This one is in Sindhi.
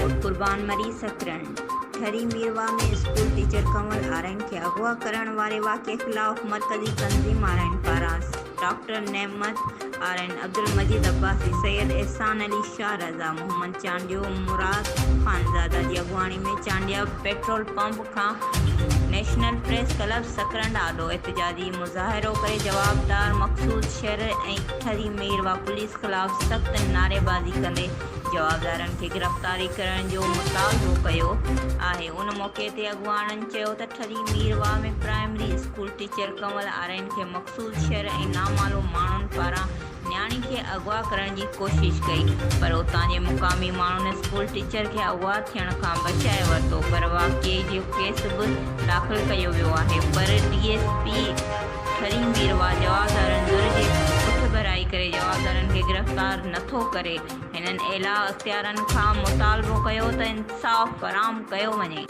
Report, Qurban Marri Sakrand, Thari Mirwah ۾ school teacher Kanwal Arain کي اغوا ڪرڻ واري واقعي خلاف مرڪزي تنظيم آرائين پاران ڊاڪٽر نعمت آرائين، عبدالمجيد عباسي، سيد احسان علي شاهه رضا، محمد چانڊيو، مراد خانزاده جي اڳواڻي ۾ چانڊيا پيٽرول پمپ کان نيشنل پريس ڪلب سڪرنڊ آڏو احتجاجي مظاهرو ڪري جوابدار مقصود شھر ۽ ٺري ميرواھ پوليس خلاف سخت نعريبازي ڪندي جوابدارن کي گرفتاري ڪرڻ جو مطالبو ڪيو آهي ان موقعي تي اڳواڻن چيو ته Thari Mirwah ۾ primary school teacher Kanwal Arain کي مقصود شھر ۽ نامعلوم ماڻهن پاران نياڻي کي اغوا ڪرڻ جي ڪوشش ڪئي پر اتان جي مقامي ماڻهن اسڪول ٽيچر کي اغوا ٿيڻ کان بچائي ورتو پر واقعي جو ڪيس به داخل ڪيو ويو آهي پر D S P Thari Mirwah جوابدارن ڌر جي پٺڀرائي ڪري جوابدارن کي گرفتار نٿو ڪري هنن اعليٰ اختيارن کان مطالبو ڪيو ته انصاف فراهم ڪيو وڃي.